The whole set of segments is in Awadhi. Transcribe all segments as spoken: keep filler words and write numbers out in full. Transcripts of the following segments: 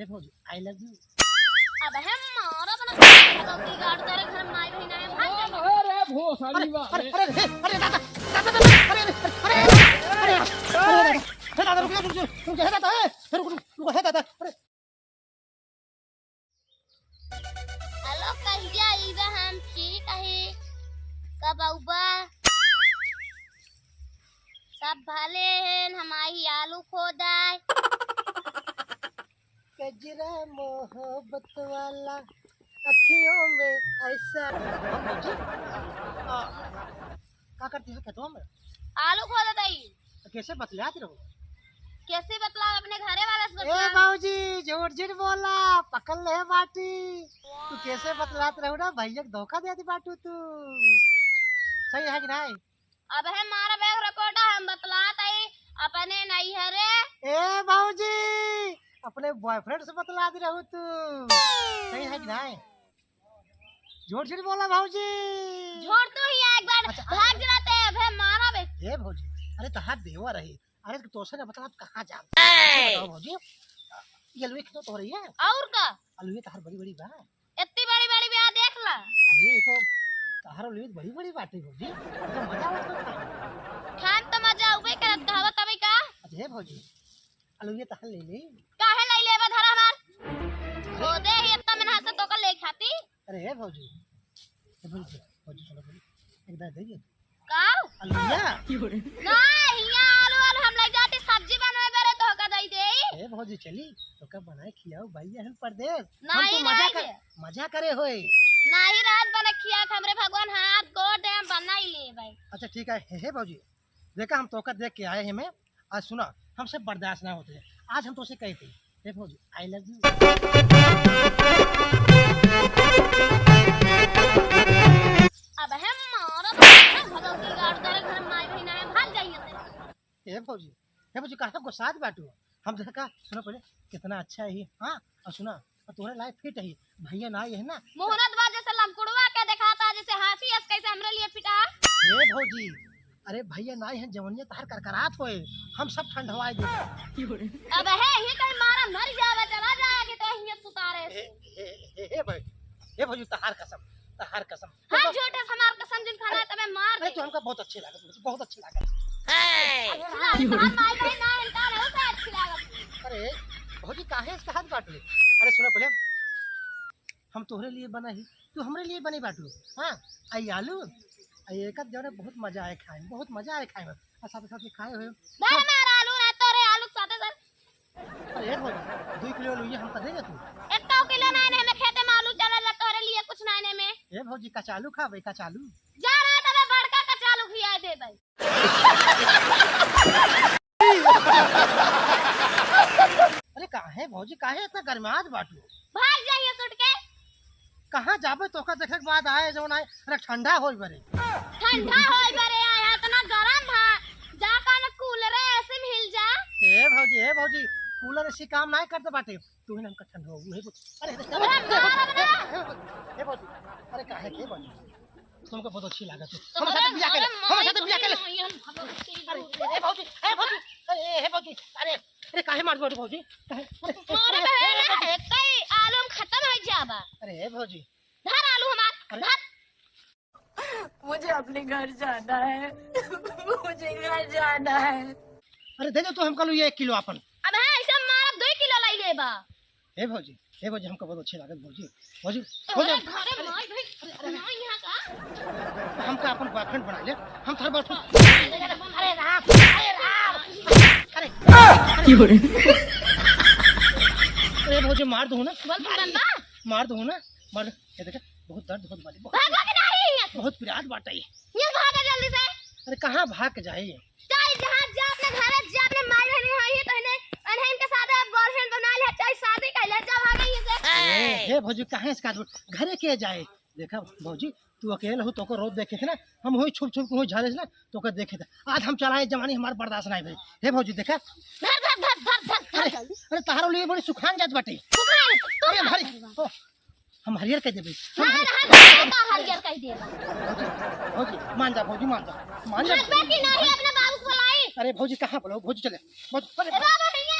ए भौजी, I love you। अब हम मारा बना भगवती गाड़ तेरे घर माई बहिन आए, भाग जा। अरे भोसड़ी अरे, वाले। अरे, अरे, अरे, दादा, दादा, दादा, अरे, अरे, अरे, अरे, अरे, दादा, रुक जा, रुक जा, रुक जा, हे दादा, हे, रुक, रुक, रुक, हे दादा, अरे। हेलो, कहिया अइबा? हम ठीक है, कब अउबा? सब भले हैं, हम आई आलू खोदाए। गजरा मोहब्बत वाला, अखियों में ऐसा। हम भौजी, आ, का करती हो खेतवा में? आलू खोदत हई। तो कैसे बतलात रहो? कैसे बतलाओ? अपने घरे वाला से ए बतलाओ। भौजी, झूठ झूठ बोला, पकड़ ले बाटी। तू कैसे बतलात रहो ना, भैया के धोखा देती बाटू तू। सही है कि नहीं? अब है मारा बैग रिकॉर्ड, हम बतलात हई अपने नैहरे। ए भौजी, अपने बॉयफ्रेंड से बतलात रहो तू। सही है कि नहीं? झूठ झूठ बोला भौजी। झूठ तो ही है, एक बार अच्छा, भाग जाते हैं, अबे मारा बे। ए भौजी, अरे तहार देवर रही, अरे तो तोसे ना बतलात कहाँ जाब? ए! अच्छा बताओ भौजी, ये अलुए खेतो तो रही है? और का? अलुए तहार बड़ी बड़ी बा। इतनी बड़ी बड़ी बा, देख ला। अरे ये तो तहार अलुए बड़ी बड़ी बाटे भौजी, तो मजा आवत बा खाए में। खान तो मजा उबे करत, कहवा तबे का? अच्छा हे भौजी, अलुए तहार ले ले। काहे ले लेबा, धरा हमार। खोदे ही इतना मेहनत से तोका ले खाती। अरे हे भौजी, हे भौजी, भौजी सुनो, भौजी, एक दाई दे दे। का? अलुइया? नहीं, हियाँ आलू, आलू हम ले जाती, सब्जी बनवे बेरे तोहका दे दे। हे भौजी, चली, तोका बनाए खियाओ, भैया हम परदेस। हम नहीं, तो मजा नहीं। कर, मजा करे होए। नहीं, रात बने खिया, हमरे भगवान हाथ गोड़ दे, हम बना ही लिए भाई। अच्छा ठीक है, हे, हे भौजी, देखा हम तोका देख के आए हैं मैं, आज सुना, हमसे बर्दाश्त ना होते। आज हम तोसे कहते, हे भौजी, I love you। अब हम मारब, भगवती गाड़ तेरे घर माई बहिन आए, भाग जाइए से। हे भौजी, हे भौजी, काहे गुस्सात बाटू? हम देखा, सुनो पहले, कितना अच्छा है, हाँ? और सुना, और तोहरे लायक फिट है, भैया ना आए है ना। मुहूर्त बा जैसे लमकुड़वा के देखाता, जैसे हाथी अस कैसे हमरे लिए फिटा। हे भौजी, अरे भैया ना आए हैं, जवनिया तहार करकरात होए, हम सब ठंडवाए दे। अब है ही कहीं मारा मर जावे, चला जाएगी तो हियाँ सुतारे से। हे, हे, हे, हे भाई, हे भौजी, तहार कसम, तहार कसम। हाँ, झूठे से हमार कसम जिन खाना अरे, तबे मार अरे, दे। तू हमका बहुत अच्छी लागत, बहुत अच्छी लागत। अच्छी लागत, हमार माई बहिन ना इनकार है, उसे अच्छी लागत। अरे, भौजी, काहे इस कहत बाटू? अरे, सुनो पहले, हम तोहरे लिए बना ही, तू हमरे लिए बनी बाटू, हाँ? आई आलू, आई एक जौन बहुत मजा आए खाए में, बहुत मजा आए खाए में, और साथे साथे खाए हुए। भाई, हमारा आलू ना, तोरे आलू के साथे साथ अरे हे भौजी, दुई किलो लुइया हमका दे दे तू। एको किलो नाहीं ने, हमें खेते में आलू चला जा, तोहरे लिए कुछ नाहीं ने में। हे भौजी, कचालू खाबे, कचालू? जा रहा तबे बड़का कचालू खिया दे भाई। अरे काहे भौजी, काहे इतना गरमात बाटू? भाग जाइए सुट के। कहाँ जाबे, तोका देखे के बाद आए जौन आए, अरे ठंडा होई बरे। ठंडा होई बरे आए, इतना गरम है, जा कौन कूलर एसी में हिल जा। ए भौजी, ए भौजी, कूलर एसी काम नाहीं करत बाटे, तू ही ना हमका ठंडा हो, हे भौजी। अरे, अरे, अरे, अरे, मार ए, ए, ए, ए, ए भौजी, अरे काहे के भौजी? तुमको बहुत अच्छी लागत है। हमारे साथ बियाह कर ले, हमारे साथ बियाह कर ले। अरे, ए भौजी, ए भौजी, अरे, ए भौजी, अरे, अरे काहे मार दो भौजी? काहे? अरे, अरे, अरे, अरे, अरे, कई आलू में खत्म हो जाबा। अरे, ए भौजी, धर आलू हमार, अरे। धर। मुझे अपने घर जाना है। मुझे घर जाना है। अरे दे दे तू हमका लुइया एक किलो आपन। अब हाँ, ऐसे मारब दुई किलो लाई लेबा। हे भौजी, हे भौजी, हमका बहुत अच्छी लागत भौजी। भौजी, भौजी, तोहरे घरे माई भाई, अरे, अरे, ना यहाँ का? हमका आपन boyfriend बना ले, हम थार boyfriend। अरे राम, अरे राम, अरे, अरे भौजी मार दो ना, बोल तू गंदा। मार दो ना, मार दो। ये देखे, बहुत दर्द होत बाटे, बहुत, भागो कि नहीं यहाँ से? बहुत पिरात बाटे। ये भागा जल्दी से। अरे कहाँ भाग के जाए? चाहे जहाँ जा अपने घरे जा, अपने माई बहन है ये तो इन्हें, इन्हें इनके साथ अब girlfriend बना ले, चाहे शादी कर ले, जा भागा यहाँ से। ए, हे भौजी, काहे इसका दूर? घरे के जाए? देखा भौजी, तू अकेले हो, तोको रोज देखे थे ना, हम वही छुप छुप के वही झारे से ना, तोको देखे थे। आज हम चलाए जवानी हमार बर्दाश्त नहीं भाई। हे भौजी, देखा। धर, धर, धर, धर, धर, धर अरे, जल्दी। अरे, तहारो लिए बड़ी सुखान जात बाटे। सुखान, तू अरे, कहाँ भाई, करेगा? ओ, हम हरियर कह देबे। हम ना, हरियर ना, ना, ना, हरियर कह देबे। भौजी, भौजी, मान जा, भौजी, मान जा। मान जा। भागबे कि नहीं, अपने बाबू को बुलाई। अरे, भौजी, कहाँ बुलाओ? भौजी, चले। भौजी, अरे, ए, बाबा, भैया।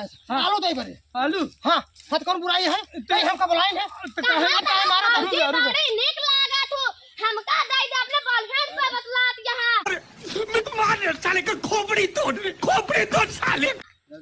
बुलाए। हाँ। आलू दे बरे। आलू? हाँ, हत कौन बुराई है? तो तई हमका बुलाइन है। तो कहाँ काहे? का है हमारा भौजी, दारू दे। बड़ी नीक लागा तू। हमका दे दे अपने बलहन से बतलात यहाँ। मैं तो मार साले का खोपड़ी तोड़, खोपड़ी तोड़ साले। ए, ए,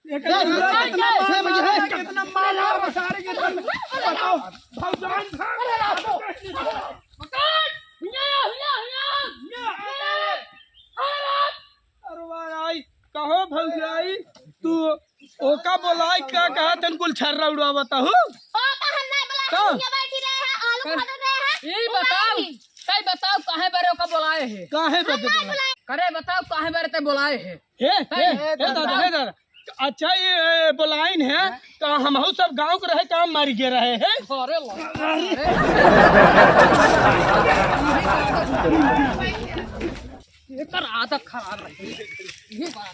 ए, कितना मार रहा है, कितना मार रहा है, सारे के सारे। बताओ, भौजान। अरे वाह, आई, कहो भौजाई, तू ओका बोलाई का कहा तन कुल छर्रा उड़ावता हूँ? ओ, तो हम नहीं बोला, का? हम यहाँ बैठी रहे हैं, आलू का? खरीद रहे हैं, यही वो बताओ, नहीं। तई बताओ, काहे बरे ओका बोलाए है? काहे बरे हम नहीं बोलाए? बोलाए। करे बताओ, काहे बरे ते बोलाए है? हे, हे, हे दादा, हे दादा। अच्छा, ये, ये बोलाइन है, तो हमहू सब गाँव के रहे, काम मारी के रहे हैं। अरे ला। अरे। एकर आदत खराब है। ये बात।